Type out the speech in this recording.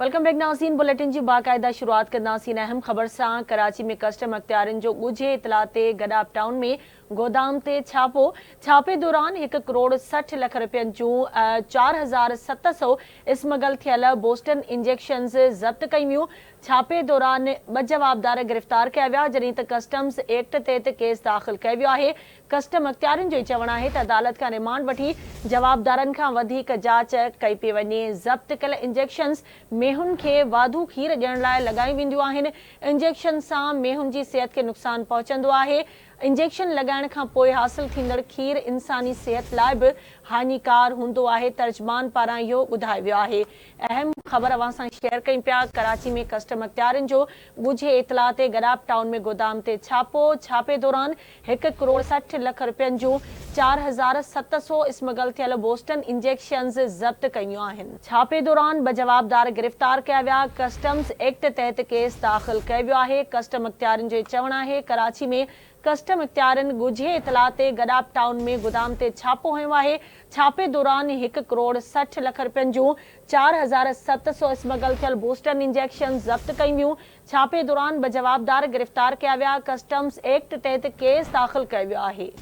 Welcome back ناظرين bulletin جي باقاعده شروعات ڪنداسين اهم خبر سان ڪراچي ۾ ڪسٽم اختيارين جو ڳجهي اطلاع تي گڏاپ ٽائون ۾ گودام تي ڇاپو، ڇاپي دوران هڪ ڪروڙ 60 لک رپين جون 4700 اسمگل ٿيل بوسٽن انجيڪشنز ضبط ڪيون ويون، ڇاپي دوران ٻه جوابدار گرفتار ڪيا ويا، جڏهن ته ڪسٽمز ايڪٽ تحت ڪيس داخل ڪيو ويو آهي، ڪسٽم اختيارين جو چوڻ آهي ته عدالت کان ريمانڊ وٺي جوابدارن کان وڌيڪ جاچ ڪئي پئي وڃي، ضبط ڪيل انجيڪشنز مينهن کي واڌو کير ڏيڻ لاء لڳايون وينديون آهن، انجيڪشن سان مينهن جي صحت کي نقصان پهچندو آهي، انجيڪشن لڳائڻ کان پوء حاصل ٿيندڙ کير انساني صحت لاء به هاڃيڪار هوندو آهي، ترجمان پاران اهو ٻڌايو ويو آهي. اهم خبر اوهان سان شيئر ڪيون پيا، ڪراچي ۾ ڪسٽم اختيارين جو ڳجهي اطلاع تي گڏاپ ٽائون ۾ گودام تي ڇاپو، ڇاپي دوران هڪ ڪروڙ 60 لک رپين جون 4700 اسمگل ٿيل بوسٽن انجيڪشنز ضبط ڪيون آهن. ڇاپي دوران ٻه جوابدار گرفتار ڪيا ويا، ڪسٽمز ايڪٽ تحت ڪيس داخل ڪيو ويو آهي، ڪسٽم اختيارين جو چوڻ آهي ڪراچي ۾ ڪسٽم اختيارين ڳجهي اطلاع تي گڏاپ ٽائون ۾ گودام تي ڇاپو هنيو آهي، ڇاپي دوران هڪ ڪروڙ 60 لک رپين جون 4700 اسمگل ٿيل بوسٽن انجيڪشنز ضبط ڪيون ويون، ڇاپي دوران ٻه جوابدار گرفتار ڪيا ويا، ڪسٽمز ايڪٽ تحت ڪيس داخل ڪيو ويو آهي.